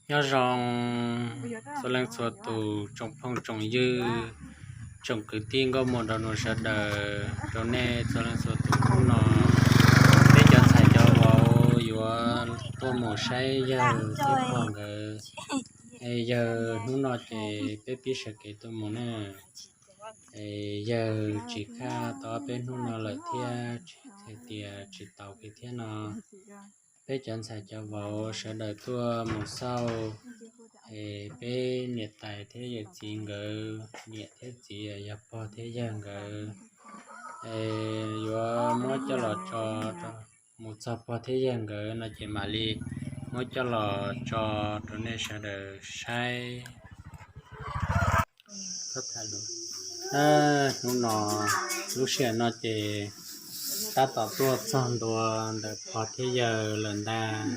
Nyob zoo txhua leej txhua tus, tsoom phooj tsoom ywg, tsoom kwv tij nkauj muam nraug nus sawv daws, rau nej txhua leej txhua tus hnub no, peb cov ntxhais cov vauv yuav tuaj mus saib yawg thiab pog nkawd. Yawg hnub no ces peb pib sawv kev tuaj mus na. Yawg tsis kaj tau peb hnub no lawm thiab, hais tias tsis taus kev thiab no, peb cov ntxhais cov vauv sawv daws tuaj mus xauj es peb niam tais thiab yawm txiv nkawd, niam thiab txiv, yog pog thiab yawg nkawd, es yuav muab coj los tso, mus txog pog thiab yawg nkawd no ces mam li muab coj los tso rau nej sawv daws saib. Hnub no, lub sij hawm no ces tab tom tuaj txog ntua ntawm pog thiab yawg lawm ntag.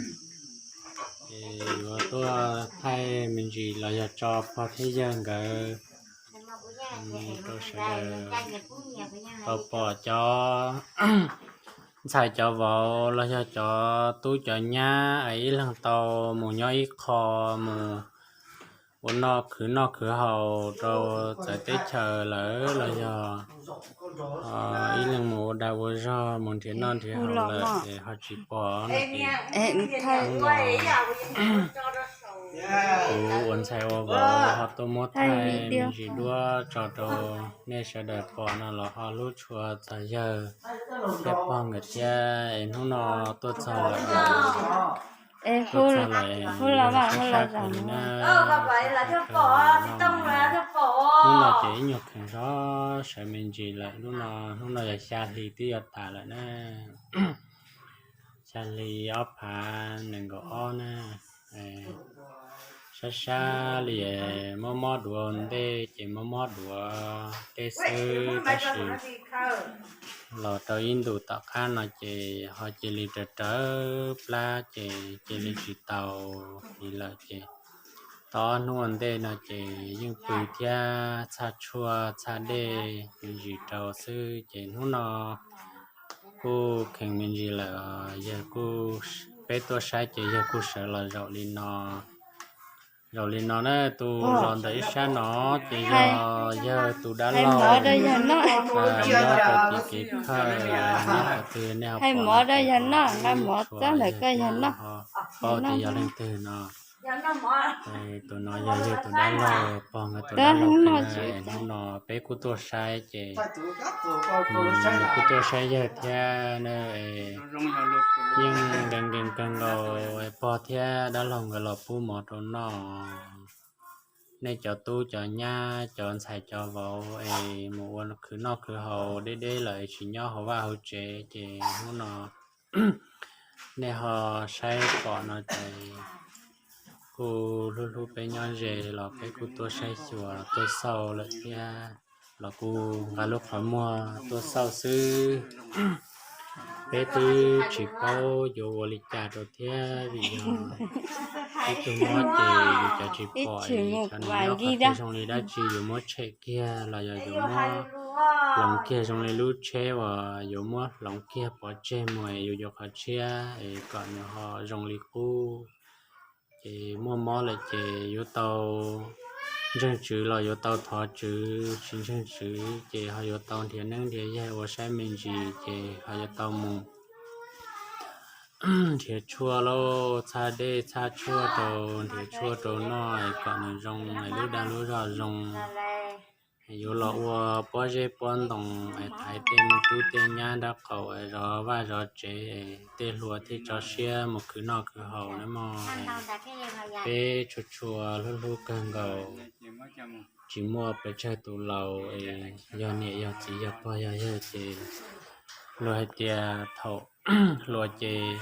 Ces yuav tuaj thaij me ntsis los yog tso pog thiab yawg nkawd rau sawv daws tau pom cov ntxhais cov vauv los yog cov tub cov nyab es ib leeg tau mus nyob ib qho, mus ua noj khwv noj khwv haus rau txawv teb chaws lawm los yog ib leeg mus ua dag ua zog, mus nrhiav noj nrhiav haus lawm es ho tsis pom no ces kuv ua ntxhais ua vauv ho tuaj muab thaij me ntsis duab tso rau nej sawv daws pom no los ho hlub tshua txog yawg thiab pog nkawd thiab. Es hnub no tuaj txog lawm, tuaj txog lawm, sab sab kawg li na. Hnub no ces ib nyuag kheev zog sawv me ntsis lawm. Hnub no, hnub no yog xya hli twb yuav tas lawm na. Xya hli ob phav nees nkaum ob na. Sab sab li, mob mob duav ntej ces mob mob duav tej xwb, tab sis los rau ib ntus tom qab no ces ho cia li raws rawv plab ces cia li tsis tau li lawm ces tau ob hnub ua ntej no ces yeej pw thiab txhaj tshuaj txhaj dej me ntsis rau xwb ces hnub no kuj kheev me ntsis lawm, yawg kuj, peb tuaj saib ces yawg kuj sawv los zaum li no, zaum li no na. Tus los ntawm ib sab no ces yog yawg tus dab laug nyob rau tim kev khawj, nyob qhov twg nej ho pom, ho paub tias yog leej twg no. Tus no yog yawg tus dab laug, pog nkawd tus dab laug. Hnub no peb kuj tuaj saib ces, kuj tuaj saib yawg thiab na. Yeej nkees nkees kawg nkaus, pog thiab dab laug nkawd los pub mov rau noj. Nej cov tub cov nyab cov ntxhais cov vauv es mus ua khwv noj khwv haus deb deb lawm tsis nyob hauv vaj hauv tsev ces hnub no nej ho saib pom no ces kuj hlub hlub peb nyob ze los peb kuj tuaj saib xyuas tuaj xauj lawm thiab, los kuj nqa lub qhov muag tuaj xauj xwb. Peb twb tsis paub yuav ua li cas rau thiab vim yog ib tug mob ces yus cov tsis pom, nyob qhov twg zoo li dab tsi yus muab tshem kiag los yog yus muab hloov kiag zoo li lub tsheb uas yus muab hloov kiag pov tseg mus es yus yuav qhov tshiab es kom nws ho zoo li qub. Ces muaj mob lawm ces yuav tau ntseeg tswv los yuav tau thov tswv, tsis ntseeg tswv ces ho yuav tau nrhiav neeb nrhiav yaig ua saib me ntsis ces ho yuav tau mus nrhiav tshuaj lauj, txhaj dej txhaj tshuaj rau, nrhiav tshuaj rau noj es kom nws zoo es lub dag lub zog zoo. Yuav los ua pob zeb pob ntoo es thaiv tej me tub tej nyab nraub qaum es zov vaj zov tsev es tej hluas thiaj tso siab mus khwv noj khwv haus na mog. Peb tshua tshua hlub hlub kawg nkaus, tsis muaj pes tsawg tus laus es yog niam yog txiv yog pog yog yawg ces luag hais tias thaum hluas ces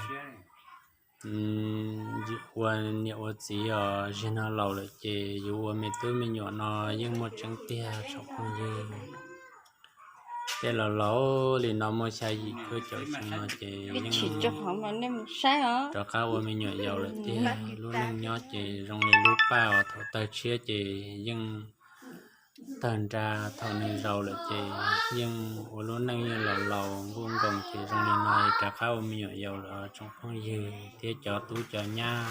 ua niam ua txiv os, zaum no laus lawm ces yuav ua me tub me nyuam no yeej muaj tseeb tiag tsoom phooj ywg. Tej laus laus li no muaj xya yim cuaj caum xyoo no ces yeej rov qab ua me nyuam yaus lawm tiag. Lub neej nyob ces zoo li lub paj uas thaum tawg tshiab ces yeej tawg nra, thaum nws zaus lawm ces yeej ua lub neej yeej laus laus nkuj nkoos ces zoo li no rov qab ua me nyuam yaus lawm tsoom phooj ywg thiab cov tub cov nyab.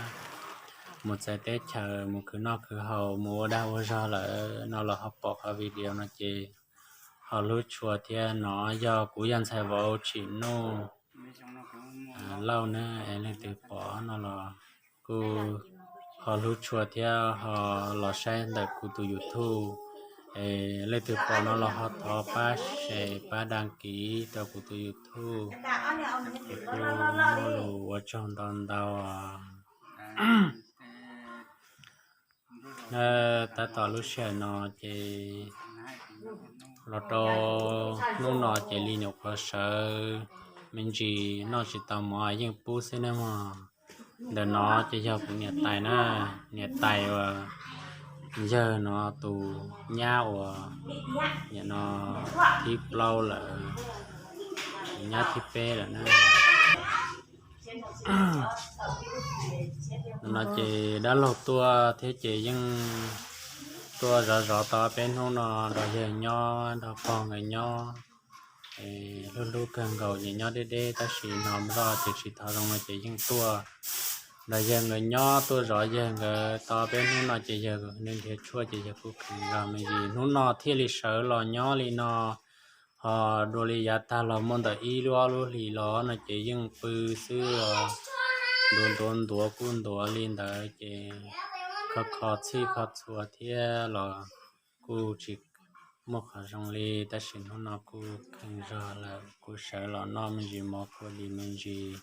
mus txawv teb chaws mus khwv noj khwv haus mus ua dag ua zog lawm no los ho pom qhov video no ces ho hlub tshua thiab no. Yog kuv yog ntxhais vauv Tsim Nuj Lauj ne, es leej twg pom no los kuj ho hlub tshua thiab ho los saib ntawm kuv tus YouTube. Es leej twg pom no los ho thov pab share pab đăng ký rau kuv tus YouTube. Kuv kuj muaj lus ua tsaug ntau ntau. Tab tom lub sij hawm no ces los rau hnub no ces li nyuam qhuav sawv me ntsis noj tsis tau mov yeej pub xwb ne mog. Ntawm no ces yog kuv niam tais na, niam tais uas yawg no tus nyab uas nim no thib plaub lawm, nyab thib peb lawm na. No ces dab laug tuaj thiab ces yeej tuaj zov zov tau peb hnub no nrog yawg nyob nrog pog nkawd nyob. Hlub hlub kawg nkaus ces nyob deb deb tab sis hnov zoj ces tsis thov zoo no ces yeej tuaj nrog yawg nkawd nyob tuaj zov yawg nkawd tau peb hnub no ces yawg nws nrhiav tshuaj ces yawg kuj kheev zog me ntsis hnub no thiaj li sawv los nyob li no. Ho dua li yav tag los muaj ntawm ib lub ob lub hlis los no ces yeej pw xwb os. Ntuav ntuav ntuav kuj ntuav li ntawd ces kho kho txhij kho txhua thiab los kuj tsis muaj qhov zoo li tab sis hnub no kuj kheev zog lawm kuj sawv los noj me ntsis mov kua dis me ntsis.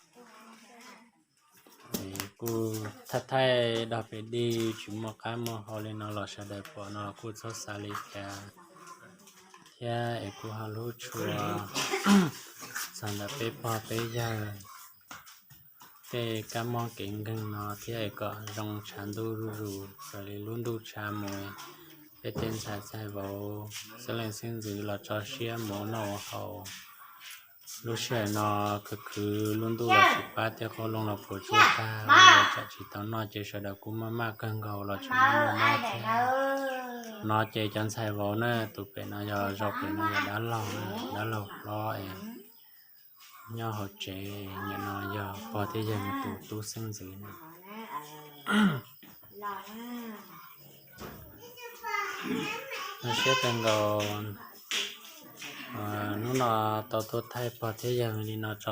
Kuj thaij thaij dog pem dig tsis muaj qab muaj hau li no los sawv daws pom no los kuj txhob xav li cas thiab es kuj ho hlub tshua txog ntawm peb pog peb yawg tej kab mob kev nkeeg no thiab es kom zoo tshav ntuj zuj zus raws li lub ntuj tshav mus. Peb tej ntxhais txhais vauv xeeb leej xeeb ntxwv los tso siab mus ua noj ua haus. Lub sij hawm no khwv khwv lub ntuj los tsis pab thiab qhob looj los puas tsuaj tag li los tsam tsis tau noj ces sawv daws kuj maj maj kawg nkaus los tsis muaj mob thiab. No ces cov ntxhais vauv na, tus pem no yog, zaum pem no yog dab laug, dab laug hlob es nyob hauv tsev, nim no yog pog thiab yawg tus tub xeeb ntxwv na. Zoo siab kawg nkaus hnub no tau tuaj thaij pog thiab yawg li no tso.